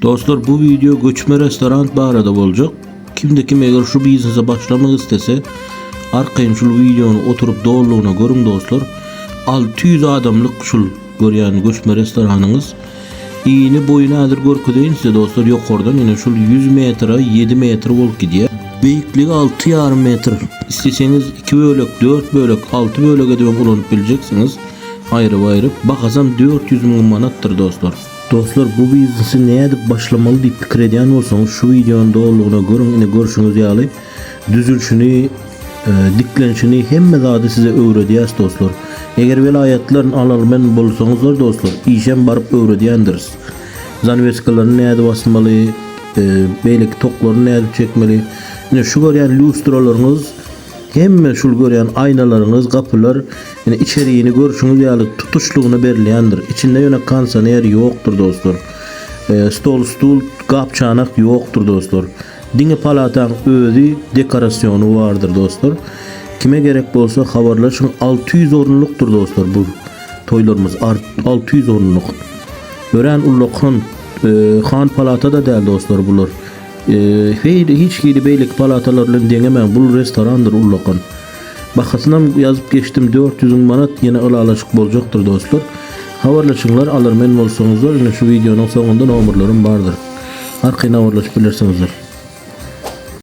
Dostlar bu video göçme restorant barada boljak. Kimde kim eger şu biznese başlamak istese arkaýyn şul videony oturyp dolulygyna görüň dostlar. 600 adamlyk şul görýän göçme restoranyňyz. Ini boýuny häzir görkezeýin size dostlar ýokardan ine şul 100 metre 7 metr bolup gidýär. Beýikligi 6,5 metr. Isleseňiz 2 bölek, 4 bölek, 6 bölek edibem ulanyp biljeksiňiz. Aýryp-aýryp. Bahasam 400 müň manatdyr dostlar. Dostlar bu biznesi nädip başlamaly diýip pikir edýän bolsaňyz şu wideony dolulygyna görüň ine görşüňiz ýaly düzülşini e, diklenşini hemme zady size öwredýäs dostlar. Eger welaýatlaryn alarmen bolsaňyzlar dostlar işem baryp öwredýändiris. Zanweskalaryny nädip asmaly, e, beýleki toklaryny nädip çekmeli. Ine şu görýän lýustralaryňyz Hemme şul görýän aýnalaryňyz, gapylar, ine içerini görşüňiz ýaly tutuşlygyna berilýändir. Içinde ýöne konsoner ýokdur dostlar. E, stol, stul, gap-çanak ýokdur dostlar. Diňe palataň özi dekorasyony bardyr dostlar. Kime gerek bolsa habarlaşyň 600 orunlukdyr dostlar bu toýlarymyz 600 orunluk. Örän ullakan e, han palata-da däl dostlar bular. Heý hiç hili beýleki palatalar bilen deňemäň bul restorandyr ullakan. Bahasynam ýazyp geçdim 400 müň manat ýene ylalaşyk boljakdyr dostlar. Habarlaşyňlar alarmen bolsaňyzlar ine şu wideonyň soňunda nomerlerim bardyr. Arkaýyn habarlaşyp bilersiňizler.